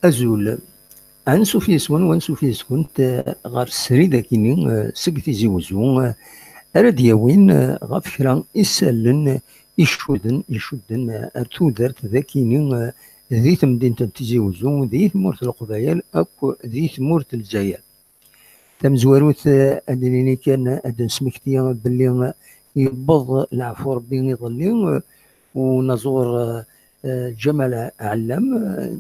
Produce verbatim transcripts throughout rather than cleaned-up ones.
Azul. Ansuf yes-wen, wansuf yes-kent, eh, ɣer srid akini, eh, seg Tizi Wezzu, eh, ara d-yawin, eh, ɣef kra isallen icuden, icudden, eh, ar tudert d akini, eh, di temdint n Tizi Wezzu, di tmurt n Leqbayel akk di tmurt n Lezzayer. Tamezwarut, eh, ad d-nini kan, ad d-nesmekti belli, eh, yewweḍ leɛfu Rebbi iḍelli, eh, unaẓur, eh, eh, Ǧamal Ɛellam, eh,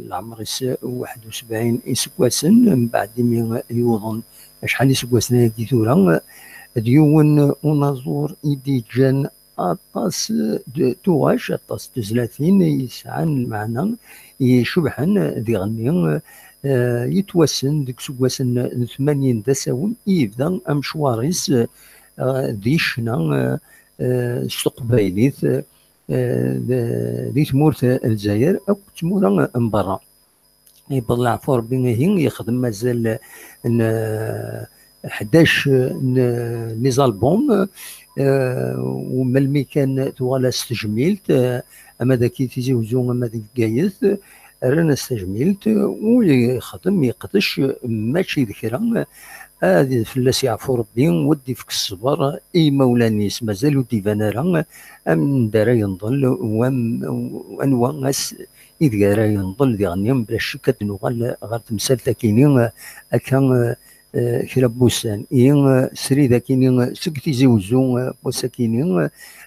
leɛmer-is waḥed u sebɛin iseggasen, mbeɛd imi yuḍen acḥal iseggasen ayagi tura, eh, d yiwen unaẓur i d-yeǧǧan aṭas, eh, d tuɣac, aṭas n tezlatin yesɛan lmeɛna, icebḥen, eh, diɣenni, eh, yettwassen deg useggas n tmanyin d asawen i yebda amecwar-is, eh, di ccna, eh, eh, s teqbaylit, eh, eh, d-, di tmurt n Lezzayer akk d tmura n berra. Yewweḍ leɛfu Rebbi ihi, yexdem azal n, eh, ḥdac n les albums, eh, u melmi kan tuɣal-as tejmilt, eh, ama d aki Tizi Wezzu, ama d Bgayet, rran-as tajmilt, u yexdem, yeqdec, mačči d kra, ad fell-as yeɛfu Rebbi, u ad d-ifk ṣṣber i yimawlan-is, mazal ur d-iban ara anda ara yenḍel, u am-, u anwa ass ideg ara yenḍel diɣenni, bla ccek ad d-nuɣal ɣer temsalt akini, akka, eh, kra n wussan. Ihi, eh, srid akini, eh, seg Tizi Wezzu, eh, n wass akini,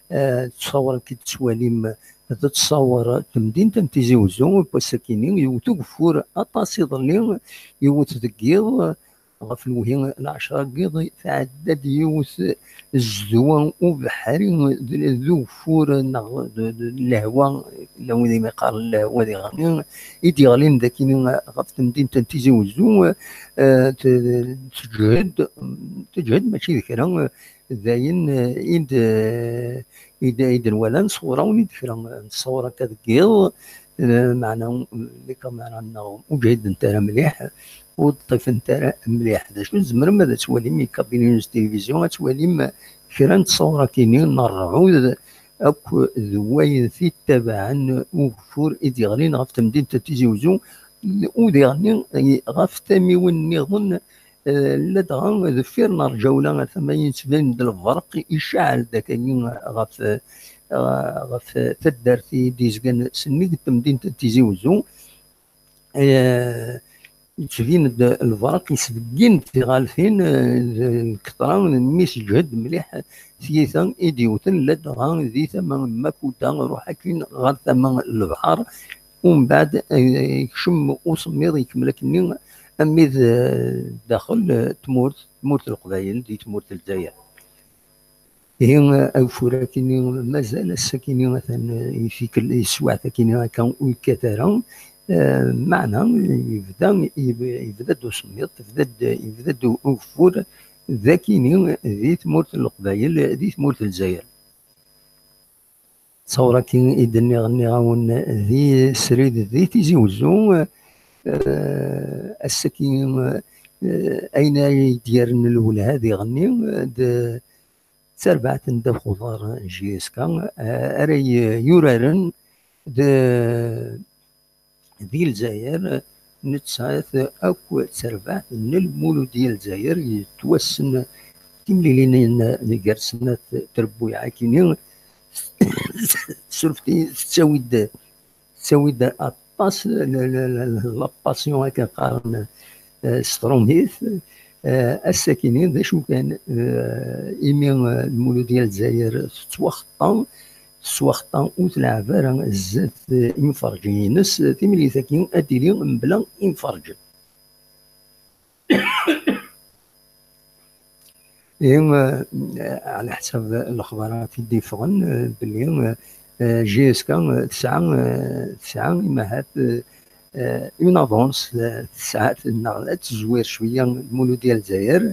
eh, ttṣawer akka i d-tettwalim, eh, d ttṣawer n temdint n Tizi Wezzu, n wass akini, yewwet ugeffur aṭas iḍelli, yewwet deg yiḍ, eh, ɣef lewhi lɛecra n yiḍ, tɛedda-d yiwet zzedwa ubeḥri d, d ugeffur neɣ d, d, d lehwa, llan wid i mi qqaren lehwa diɣenni, i d-yeɣlin d akini ɣef temdint n Tizi Wezzu, eh, t-, teǧhed, teǧhed mačči d kra, d ayen, eh, i d-, i d-, i d-nwala nṣewwer-awen-id kra n ṣṣawra akka deg yiḍ, eh, meɛna likamira-nneɣ ur ǧhident ara mliḥ, ur d-ṭṭifent ara mliḥ. D acu tzemrem ad twalim i kabiniyun s tilivizyu, ad twalim kra n tṣawrakini n ṛṛɛud akk d wayen t-ittabaɛen ugeffur i d-yeɣlin ɣef temdint n Tizi Wezzu, u diɣenni ɣef tamiwin nniḍen, eh, ladɣa deffir n rǧawla ar tama yettban-d lberq iceɛɛel-d akkagi ɣef, eh, ɣef taddart i d-yezgan sennig n temdint n Tizi Wezzu. Eh, yettbin-d lberq, yesbeggin-d tiɣaltin, eh, d lkeṭra, mi s-ǧhed mliḥ tiyita i d-yewten ladɣa di tama n Makuda, ruḥ akkin ɣer tama n lebḥer, umbeɛd, eh, yekcem usemmiḍ, yekmel akkenni armi d, eh, daxel, eh, tmurt, tmurt n Leqbayel, di tmurt n Lezzayer. Ihi, eh, ageffur akkenni mazal ass akkenni atan, eh, ifikel, yeswaɛt akkenni akka ur yekkat ara. Eh, meɛna yebda, yeb-, yebda-d usemmiḍ, yebda-d, yebda-d ugeffur d akkenni di tmurt n Leqbayel, di tmurt n Lezzayer. Ttawra-agi i d-nniɣ, nniɣ-awen di srid, di Tizi Wezzu, eh, ass-agi, eh, ayen ay d-yerren lwelha diɣenni, eh, d tarbaɛt n ddabex uḍar J S K, eh, ara y-, yuraren d di Lezzayer, nettat akk d tarbaɛt n Lmuludya n Lezzayer yettwassen timlilin-nni gar snat trebbuyaɛ akkenni, surfet-iyi, tettawi-d, tettawi-d aṭas n, n, n, n la passion akken qqaren, eh, s trumit. Eh, ass-akini, d acu kan, eh, imi, eh, Lmuludya n Lezzayer tettwaxeṭṭa, tettwaxeṭṭa, ur telɛab ara zdat, eh, imferǧen-ines, timlilit-agi ad d-tili mebla imferǧen. Ihi, eh, ɛla ḥsab lexbarat i d-yeffɣen, eh, belli, eh, eh, J S K, eh, tesɛa, eh, tesɛa imahat, eh, eh, une avance, eh, tesɛa, neɣ ad tezwir cwiya Lmuludya n Lezzayer,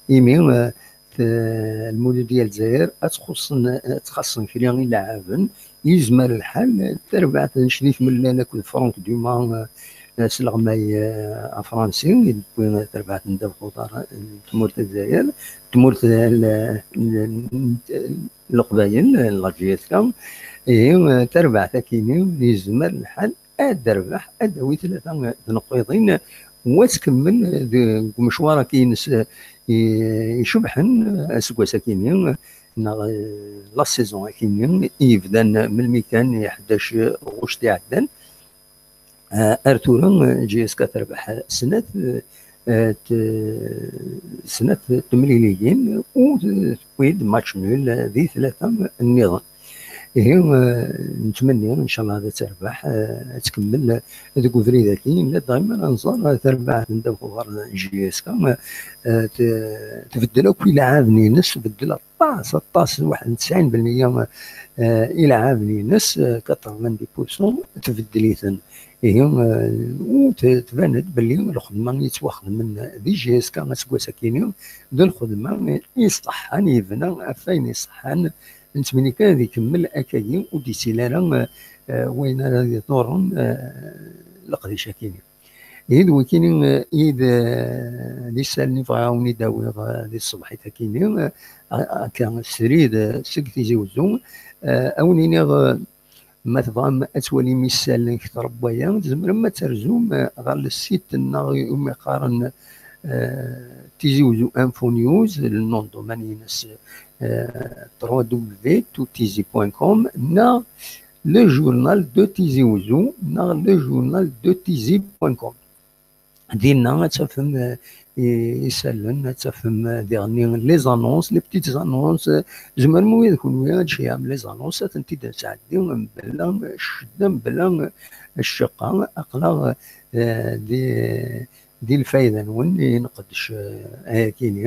imi, eh, t-, Lmuludya n Lezzayer ad txuṣṣen, ad txaṣṣen kra ileɛɛaben, yezmer lḥal, tarbaɛt n Cdit Mellal akked Franck Dumas, eh, s leɣmay, eh, afransi, i d-wwi tarbaɛt n ddabex uḍar n tmurt n Lezzayer, tmurt n, n, n, n Leqbayel, n la J S K. Ihi, eh, tarbaɛt akini yezmer lḥal ad d-terbeḥ, ad d-tawi tlata tneqqiḍin, u ad tkemmel deg umecwar-agi-ines icebḥen aseggas-agi-nni, neɣ la saison-agi-nni i yebdan melmi kan, i ḥdac ɣuct iɛeddan. Ar tura, J S K terbeḥ snat, snat temliliyin, u tewwi-d match nul di tlata nniḍen. Ihi, nettmenni ncallah ad terbeḥ, ad tkemmel deg ubrid-agi. Nella dayma nẓer tarbaɛt n ddaw uḍar n J S K, tbeddel akk ilɛaben-ines, tbeddel aṭas, aṭas, waḥed n tesɛin belmeyya ilɛaben-ines, quatre-vingt-dix pour cent, tbeddel-iten. Ihi, u tban-d belli lxedma yettwaxedmen di J S K aseggas-agi-nni, d lxedma iṣeḥḥan, yebna ɣef wayen iṣeḥḥan, nettmenni kan ad ikemmel akkagi, ur d-yettili ara wayen ara iḍurren leqdic-agi-nni. Ihi d wikini i d, d isallen i bɣiɣ ad wen-id-awiɣ di tṣebḥit-agi-nni, akka srid seg Tizi Wezzu. Ad wen-iniɣ, ma tebɣam ad twalim isallen kter n waya, tzemrem ad terzum ɣer le site-nneɣ umi qqaren Tizi Wezzu Info News, le nom de domaine-ines trois W tout tizi point com, neɣ le journal de Tizi Wezzu, neɣ le journal de tizi point com. Dinna ad tafem isallen, ad tafem diɣenni les annonces, les petites annonces. Tzemrem wid kunwi ad d-tceyyɛem les annonces, ad tent-id-nesɛeddi mebla ccedda, mebla ccqa. Aql-aɣ di di lfayda-nwen i nqeddec ayakini,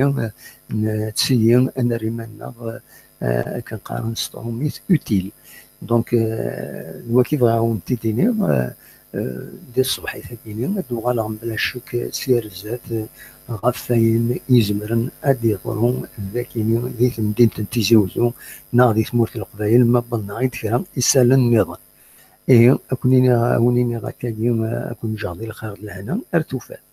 nettili ad nerr iman-nneɣ, akken qqaren s tṛumit, utile. Donc, d wagi bɣiɣ ad wen-t-id-iniɣ di tṣebḥit-agi-nni. Ad d-uɣaleɣ mebla ccek sya ar zdat ɣef wayen izemren ad d-yeḍru dagi-nni di temdint n Tizi Wezzu neɣ di tmurt n Leqbayel, ma wwḍen-aɣ-d kra isallen nniḍen. Ihi, ad ken-iniɣ, ad wen-iniɣ akkagi, ad ken-ǧǧeɣ di lxir d lehna, ar tufat.